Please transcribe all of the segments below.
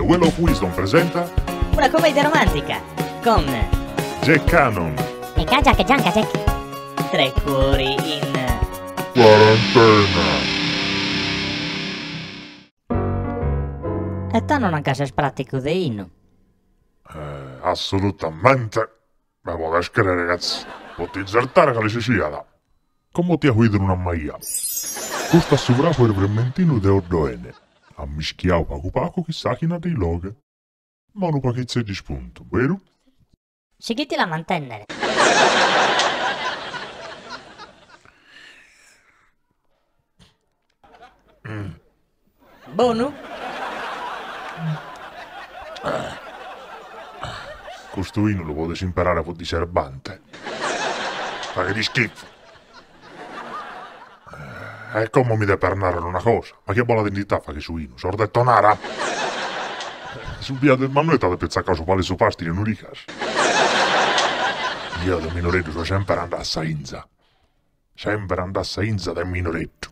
The Well of Wisdom presenta Una commedia romantica con Jack Cannon E Kajak Jankajek. Tre cuori in Quarantena. E tando nanca ses pràticu de 'inu. Eh, assolutamente. Me podes crere, ragazzi. Potto intzertare cale si siat. Como ti aco 'idere una maia. Custu est su fragu 'e Vermentinu de Oddoene, ammischiau pagu pagu chin s'àchina de Iloghe. Ma unu paghitzeddu ispuntu, beru? Sighitila a mantènnere. Bonu? Custu 'inu lu podes imperare po diserbante. Faghet ischifu. E como mi depes narrer una cosa, ma chie bolat in ita faghet su 'inu, sos de Tonara? Su biadu 'e Manuetta at tzaccau su palu 'e su pastine in uricas. Jeo de minoreddu soe semper andau a sa 'inza. Semper andau a sa 'inza de minoreddu.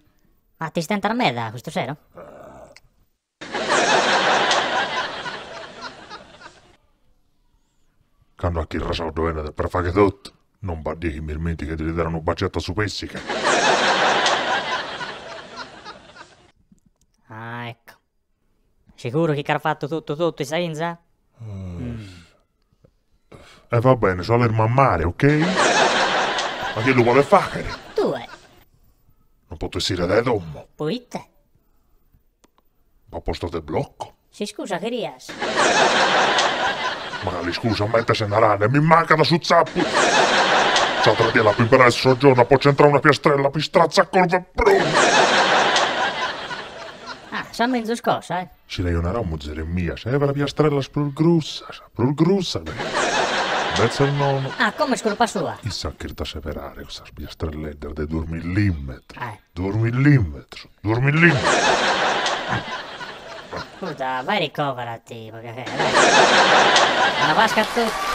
Ma t'istentas meda custu sero? Cando achirras a Oddoene depes fagher totu, non b'at die chi m'ismentighe de li dare unu bacettu a su pessiche. Ah ecco. Siguru chi ch'as fatu totu totu in sa 'inza? E va bene, so alermu a mare, ok? Ma chie lu podet fagher? Tue. Non poto essire dae domo. Poite? B'at postos de blocco. S'iscusa cherias? Ma cale iscusa, ma ite ses narande, mi mancat su zappu! S'atera die l'apo imperau in su soggiorno, apo centrau una piastrella, apo istratzau corvu e prumu! Ah, sa menzus cosa, eh? Si l'aio narau muzere mia, sebera piastrellas prus grussas, prus grussas, imbetzes nono. Ah, como est curpa sua? Issa at chertu a seberare cussas piastrelleddas de duos millimetros, duos millimetros, duos millimetros. Ascurta, vai ricoverati, pro piachere, dai. Bona Pasca a totu.